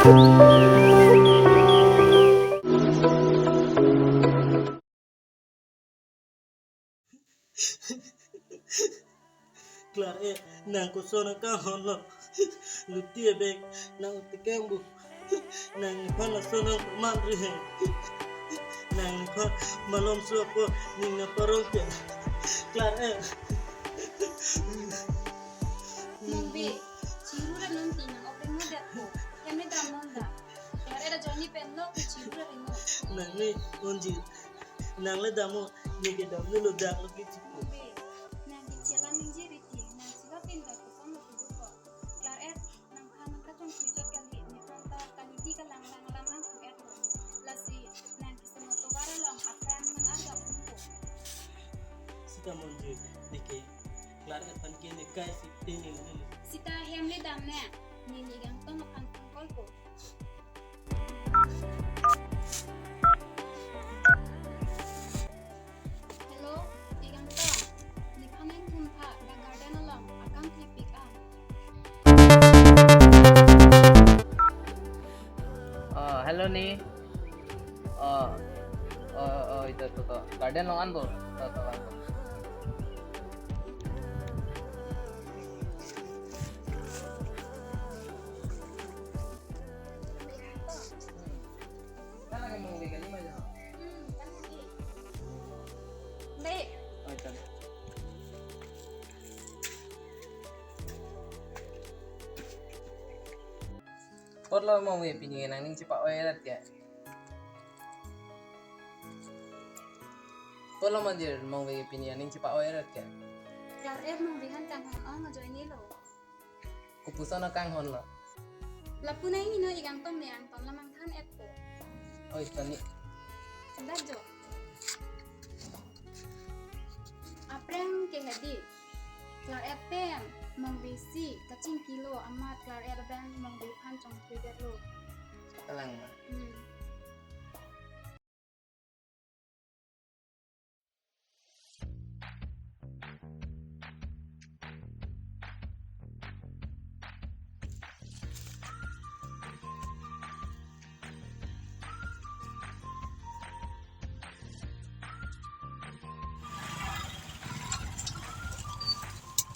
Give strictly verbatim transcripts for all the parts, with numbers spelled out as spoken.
Claret, nang koson akanghon lo? Luti abeng nang utikang bu. Nang nephan lason nang man ri he. Nang nephan malomso apot ning nangparong ke. Claret. Mongbe, chiru ra non ti nang open mo det ko. Heme dam non da. Claret ajoine pen lo ke chiru ra ri non. Nang ne onji. Nang le dam mo, ne ke dam ne lo dak lo ke chipu. Mongbe, nang ke chelang ningje riti, nang chiba pen da koson lo kudu ko. Claret, nangphan nang kachongkui chot kali, nephan ta kaliti kalang lang alam nangpu-et lo. Lasi, nang kisi mo tovar along apran nang arga pun ko. Sita Monjir, ne ke Claret aphan ke ne kai si te ne ne. Sita hem le dam ne, ne ne Igangtong aphan phone call ko. Hello, Igangtong. Nephan nang thum tha, dak garden along akam thepik an. Oh, hello ni. Oh, oh, oh, ito, ito, ito. Garden along an bo. Ito, ito, an bo. Kan lagi mau beli kali aja. Hmm, kan lagi. Baik. Oh, itu. Kot lo Mongbe pini nangning chepa-oi rat ke? Kot lo Monjir, Mongbe pini aning chepa-oi rat ke? Claret, Mongbe han kanghon ong ajoine lo. Kopuson akanghon lo? Lapu nai heno Igangtong ne Angtong lamang than-et ko. Oi, tani. Dak jo. Aphrang ke hedi. Claret pen Mongbe si kachingki lo, amat Claret abang Mongbe aphan chongkui det lo. Kalang ma? Hmm.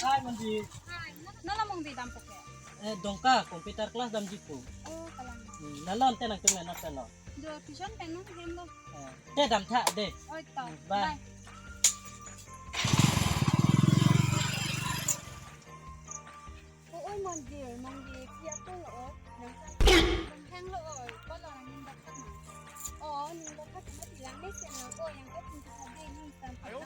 Hai, Monjir. Hai, na, nala Mongbe dampo ke? Eh, Dongka, computer class damji pu. Oh, kalang. Hmm, nala ante nangtum nana pen lo. Jo, tuition pen nung hem lo. Eh, te dam tha, de. Oi, to. Hmm, bye. Bye. O, oi, Monjir, Mongbe, phi ako lo, o. Nang sa, nang hang lo, o. Ko lo, nang ning dokak na. O, ning dokak na, bilang ne sen lo, o, yang ko tingki tha de, ning san tha. Yang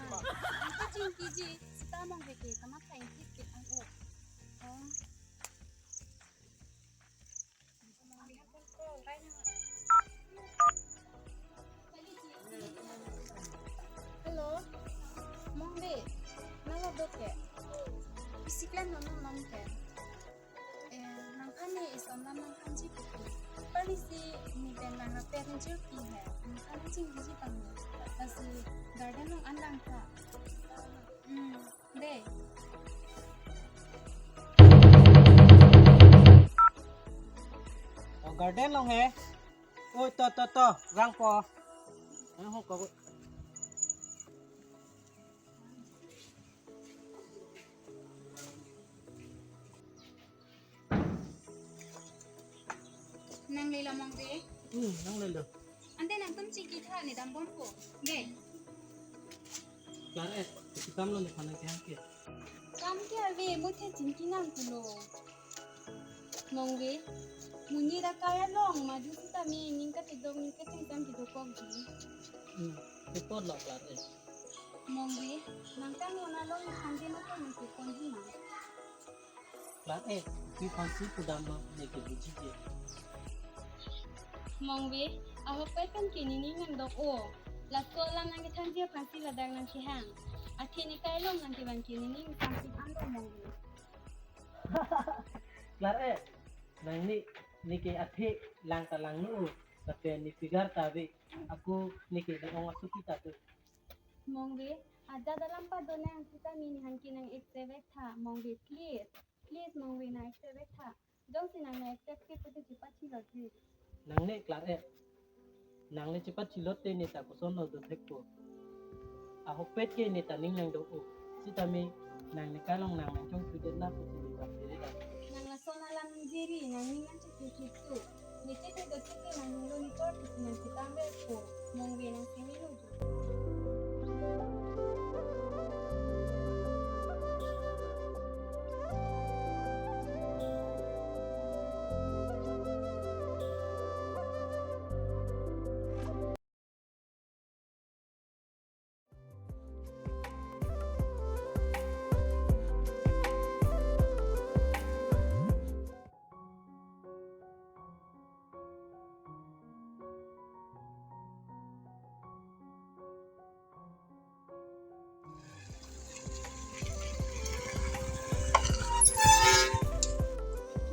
ko tingki ji, sita Mongbe ke, kamatha ingkit kit ang, o. O. Hello, Mongbe, nalo do ke? Isi klemlo non non ke? Eh, nangphan ne ison lam nangphan ji kuku. Pali si ne pen lang rapet ne jirpi he. Nangphan ne chingki ji pang ne. Lasi garden along an lang tha. Hmm. Dei. O, garden along he. Oi, to, to, to, rang po. Ano ho ko. Nanglelo Mongbe? Hmm, nanglelo. Ante nangtum chingki tha ne dambom ko. Ge. Claret, isi kam lo nephan nangkehang ke? Kam ke ave, muthe chingki nang pulo. Mongbe, monit akai along madu sitame ning kathedok ning kachingthang kedokokji. Hmm, report lo Claret. Mongbe, nangkanghon along nangkangde lo ko nangkepon ji ma. Claret, phi aphan si pudam ma ne ke buji ke. Mongbe, ahok pen ke nening nangdok o. Laso alam nangkethanji aphan si ladak nangkehang. Athe ne kai along nangkevang ke nening samsik an lo Mongbe. Claret, nang ne, ne ke athe lang ta langno, lapen ne figure ta ave, ako ne ke ne ong asuki ta tu. Mongbe, ajat alam padonang sitame ne hangke nang-ek sevek tha, Mongbe, please. Please, Mongve, nang accept tha. Jongsi nang accept ke pute chepachilo ji. Nangne Claret. Nang le chepachilo te ne ta koson lo do thekpo. Ahokpet ke ne ta ning lang do-o. Sitame nang ne kalong nang nang chongchudetna pusi ne ta pere da. Nang lason alam jiri nang ning nang chekikik tu. Ne chethek do cheke nang ninglo ne chor pusi nang chethan berpo. Mongve nang semelo jo.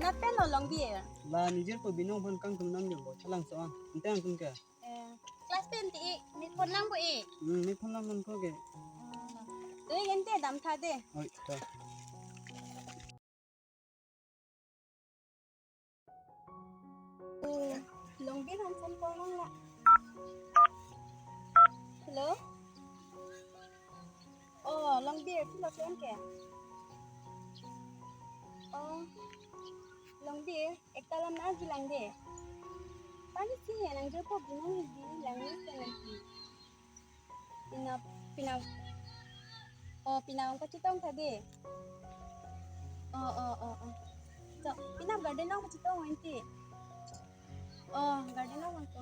Lapen lo Longbir. La nijir po Binong aphan kangtum nam jong bo chelangso an. Ante angtum ke? Eh, class pen ti ik, mi phone lang bo ik. Hmm, mi phone lang man ko ke. Ah, to ik ante dam tha de. Oi, to. Oh, Longbir aphan phone call nang la. Hello? Oh, Longbir, pilo pen ke? Oh, Longbir, ekta alam nang arjulang de. Pani si he nang jopo Binong hidi lang ni se nang ki. Pina, pina. Oh, pina ang pachetong tha de. Oh, oh, oh, oh. So, pina garden ang pachetong ante. Oh, garden ang ko.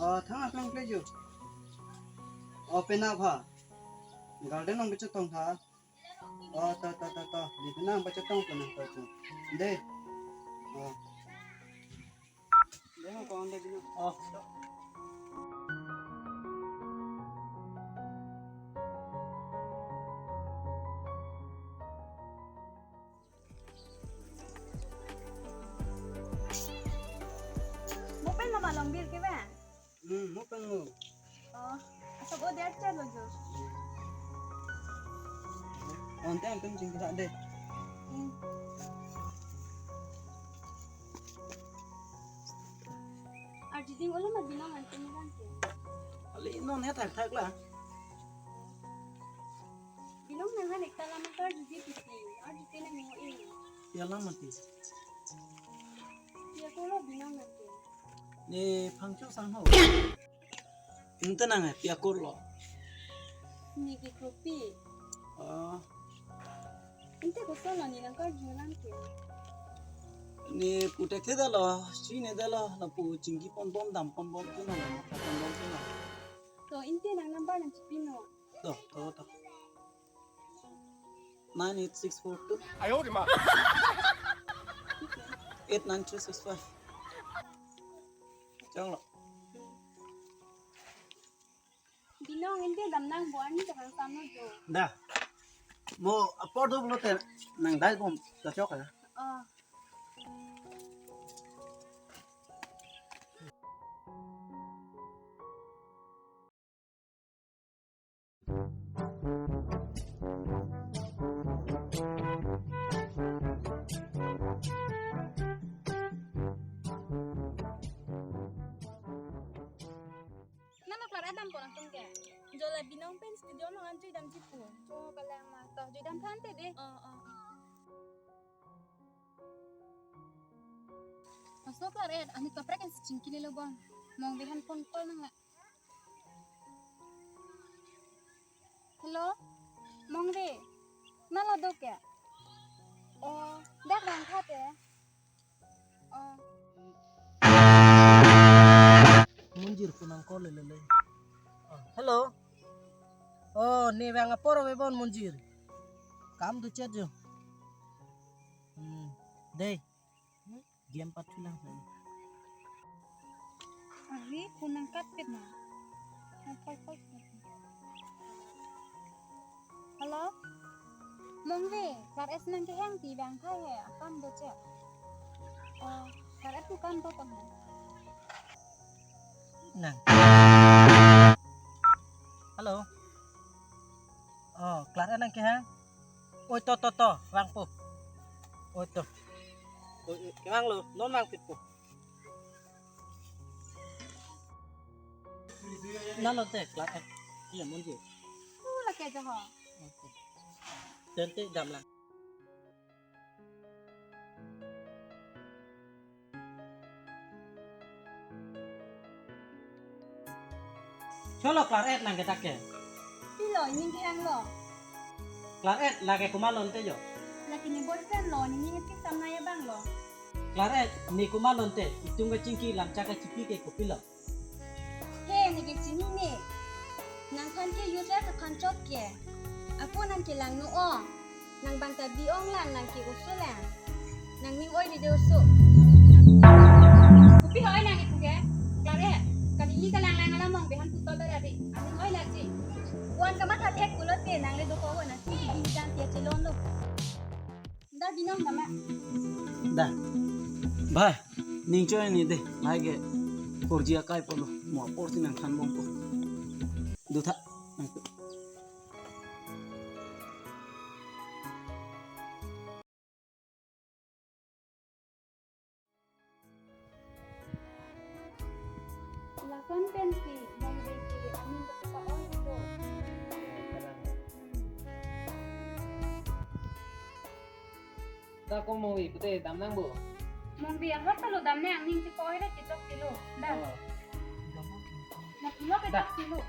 Oh, thang akang plejo. Oh, pina pha. Garden ang pachetong tha. Oh, ta, ta, ta, ta. Di pina ang pachetong pina pha tu. De. Oh. Mo pen lo ma Longbir ke ba? Hmm, mo pen lo. Oh, asap o der chat lo jo. Ante angtum chingki sak de. Hmm. Arjuding ulo ma Binong angtum ni bang ke. Ali non he thak thak la. Binong nang han ekta alam karjuji titi. Arjute nang mo e. Ya alam mati. Ya ko lo Binong nang ke. Ne Phangcho sang ho. Ante nang eh, pi akur lo? Ne ke Kropi. Oh. Ante koson lo ne nang karju alam ke? Ne pu thekthe detlo, chinine detlo, lapu chingki ponbom dam ponbom tu nang, matha ponbom tu nang. To ante nang number nang chipino. To, to, to. Nine eight six four two. Ayo, di ma. Eight nine three six five. Chong lo. Binong ante dam nang bo ani to kang sam lo jo. Da. Mo apor do pulote nang dai bom ta chok ya. Oh. Nano Claret dampo nangtum ke? Jo la Binong pen studio along an jui damji pu. Jo kalang ma to jui dam tha ante de. Oh, oh, oh. Aso Claret, ami kaprek an si chingki lelo bang. Mongve aphan phone call nang la. Hello? Mongve. Nalo do ke? Oh, dak vang tha te. Oh. Monjir pu nang call lele. Oh, hello. Oh, ne vang apor ave bon Monjir. Kam do chat jo. Hmm. Dei. Game pathu lang sa. Ari, phone nang cut pit na. Nang call call. Hello? Mongve, Claret nang kehang ti vang tha he, akam do che. Oh, Claret tu kam do tong. Nang. Hello. Oh, Claret nang kehang. Oi, to, to, to, vangpo. Oh, to. Oh, eh, kevang lo, non vangpikpo. Nalo te, class eight. Iya, mon ji. Oh, lake jo ho. Okay. Tente damlang. Cholo, class eight nang ke ta ke. Pilo, ining kehang lo. Class eight lake komat lo ante jo. Lake ne boyfriend lo, ne ning isi samna ya bang lo. Class eight, ne komat lo ante, itum kachingki lamchak kachipi ke kopilo. He, ne ke chini ne. Nangphan ke youth life aphan chot ke. Ako nang kelang nu o. Nang bang ta bi ong lang, nang ke oso lang. Nang ning oi ride oso. Kopi hoi nang ipu ke? Class eight. Kali ili kalang lang alam mong behan putol ber abi. Aning oi lagi. Wan kamatha thek pulote nang le doko ho nang si bi jang tia chelon lo. Da binong nama. Da. Bhai, ning choi ni de. Lake korji akai pulo. Mo apor si nangthan bompo. Dotha. Lason pensi, mong besi aning kepa oi ito. Da ko mong bi pute dam nang bo. Mong bi ahok ta lo dam nang, ning si ko oi ra chechok si lo. Da. Oh. Na pulo ke Da. Chok si lo.